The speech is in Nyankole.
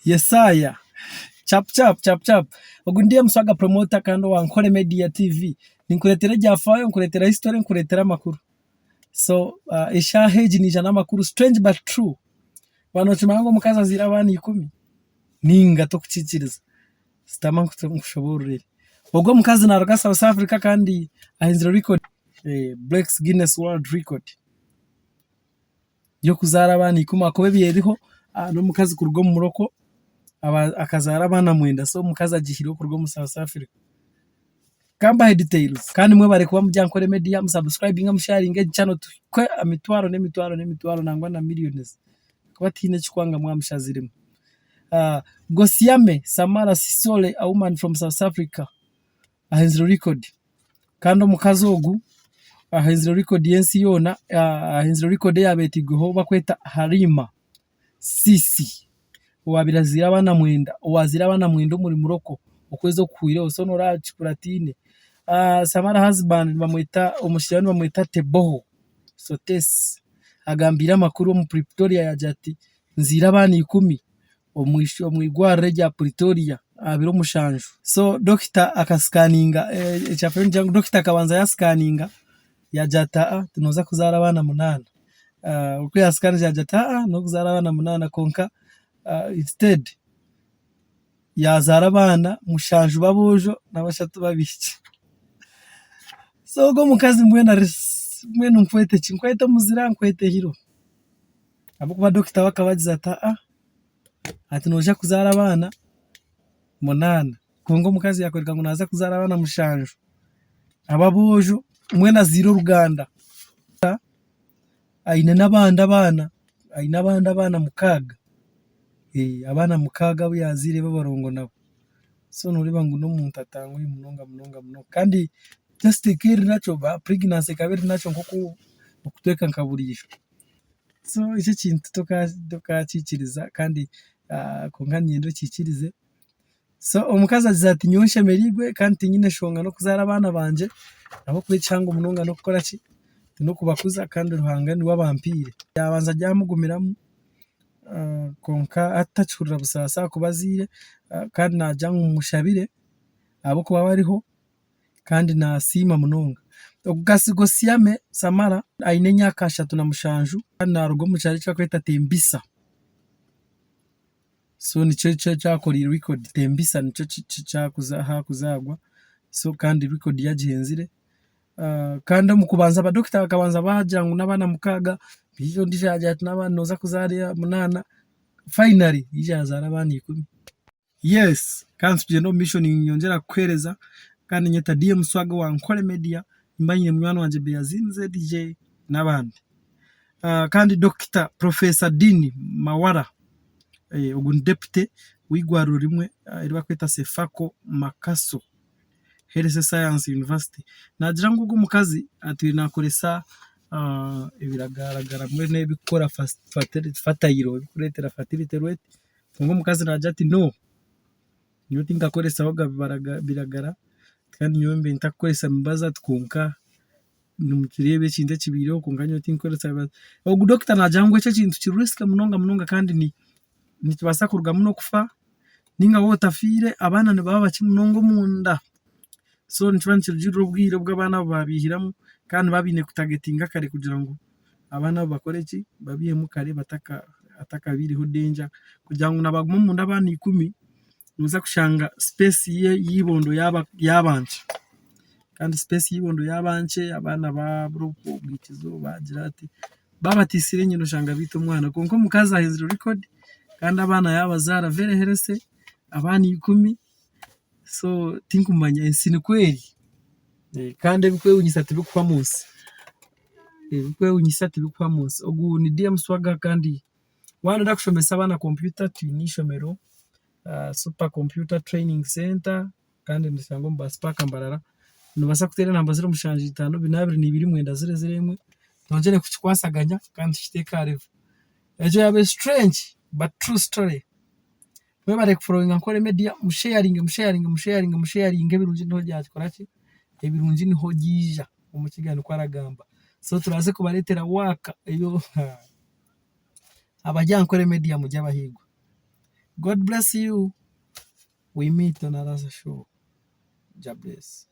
Yesaya Chapu chapu chapu chapu ogu ndi Muswaga promoter kandi owa Nkore Media TV ninkureetera ebyafaayo nkureetera history nkureetera amakuru so eshaaha egi naija n'amakuru strange but true waaba nookimanya ngu omukazi azaire abaana ikumi ninga torikukiikiriza shutama nkushoboororere ogu omukazi naaruga South Africa kandi ahenzire record breaks Guinness world record. Y'okuzaara abaana ikumi ahakuba ebi eriho n'omukazi kuruga omu Morocco akazaara abaana mwenda so omukazi agihireho kuruga omu South Africa. Ka mbahe details kandi mwebare kuba muri aha Nkore Media musubscribinge musharinge egi channel tuhike aha mitwaro n'emitwaro n'emitwaro nangwa na millions ahakuba tihaine ekikwanga mwamushaziremu. Gosiame Samara Sisole a woman from South Africa ahenzire record. Kandi omukazi ogu ahenzire record y'ensi yoona, ahenzire record eyaabaire etairweho ou barikweta Halima Cissy owaabaire azaire abaana mwenda, owaazaire abaana mwenda omuri Morocco okwezi okuhweireho so nooreeba kikurataine. Samara husband nibamweta omushaija we nibamweta Teboho Sotesi agambiire amakuru omu Pretoria yaagira ati nzaire abaana ikumi. Omu irwariro erya Pretoria aha biro mushanju. So dokita akasikaninga ekyafaayo nikigira ngu dokita akabanza yaasikaninga yaagira ati aa nooza kuzaara abaana munaana. Ku yaasikanizire yaagira ati aa nooza kuzaara abaana munaana kwonka instead yaazaara abaana mushanju b'aboojo na bashatu b'abaishiki. So ogwo omukazi mbwenu ari mbwenu nkwete ki? Nkwete omuzira nkwete hero? Ahabw'okuba dokita we akaba agize ati aa ati noija kuzaara abaana munaana kwonka omukazi yaakworeka ngu naaza kuzaara abaana mushanju ab'aboojo mbwenu azaire oruganda aine n'abandi abaana aine abandi abaana mukaaga abaana mukaaga abu yaazaire b'abarongo nabo so nooreeba ngu n'omuntu atanguhi munonga munonga munonga kandi just eka eri nakyo pregnancy ekaba eri nakyo nk'oku okutweka nka buriijo. So ekyo ekintu tokakiikiriza kandi kwonka niinyenda okiikirize. So omukazi agize ati nyowe nshemereirwe kandi tinyine nshonga n'okuzaara abaana bangye ahabw'okuba ekihango munonga n'okukora ki, n'okubakuza kandi Ruhanga niwe abampaire. Ryabanza ryamugumiramu kwonka hati takihurira busaasi ahakuba azaire kandi naagira ngu mushabire ahabw'okuba we ariho. Kandi naasiima munonga. Ogu Gosiame Samara aine emyaka 37 kandi naaruga omu kyaro eki barikweta Tembisa. So nikyo eki akoreire record Tembisa nikyo ahakuzaarwa so kandi record yagihenzire. Kandi omu kubanza abadokita bakabanza baagira ngu n'abaana mukaaga, haija ondiijo yaagira ati nooza kuzaara munaana, finally yaija yaazaara abaana ikumi. Yes kandi tugyende omu maisho ninyongyera kukuheereza kandi niinyeta DM Swagga owa Nkore Media nimba nyine munywani wangye Beazinze ZJ n'abandi. Kandi Dokita Professor Dean Mawara ogu ni deputy w'eirwariro rimwe eri barikweta Sefako Makaso Health Science University naagira ngu ogu omukazi atwire naakoresa ebiragaragara mbwenu ebirikukora fertile ebirikureetera fertility rate. Kwonka omukazi naagira ati no, nyowe tinkakoresaho biragara kandi nyowe mbaire ntakukoresa mibazi ati kwonka nimukireeba ekintu ekibaireho kwonka nyowe tinkukoresa mibazi. Ogu dokita naagira ngu eki ekintu kiri risk munonga munonga kandi nikibaasa kurugamu n'okufa ninga waaba otafiire abaana nibaba bakye munonga omunda. So nikiba nikirugiirira obwire obu abaana abo baabaihiramu kandi nibaba baine kutagetinga kare kugira ngu abaana abo bakore ki, babaihemu kare hatakabaireho danger kugira ngu na baaguma omunda abaana ikumi, nooza kushanga space y'eibondo yaaba nkye kandi space y'eibondo yaaba nkye abaana baabura obwikizo baagira bati, baaba bataitsire nyina oshanga baita omwana kwonka omukazi ahenzire record kandi abaana yaabazaara very healthy abaana 10 so tinkumanya ensi nikwo eri kandi ebikwewunyisa tibikuhwa omu nsi. Ebikwewunyisa tibikuhwa omu nsi. Ogu ni DM Swagga kandi waaba nooyenda kushomesa abaana kompyuta twine eishomero Super Computer Training Center kandi nirishangwa omu Bus Park Mbarara. Noobaasa kuteera enamba 075422 901 twongyere kukikwasaganya kandi tukiteeke aha level. Egyo yaaba eri strange but true story. Mwebare kuforowinga Nkore Media, musheyaringe musheyaringe musheyaringe musheyaringe ebirungi niho byakora ki, ebirungi niho byaija omukiga nikwo aragamba. So turaze kubareetera waaka eyo abari aha Nkore Media muri abahigwa. God bless you we meet on another show. Jah bless.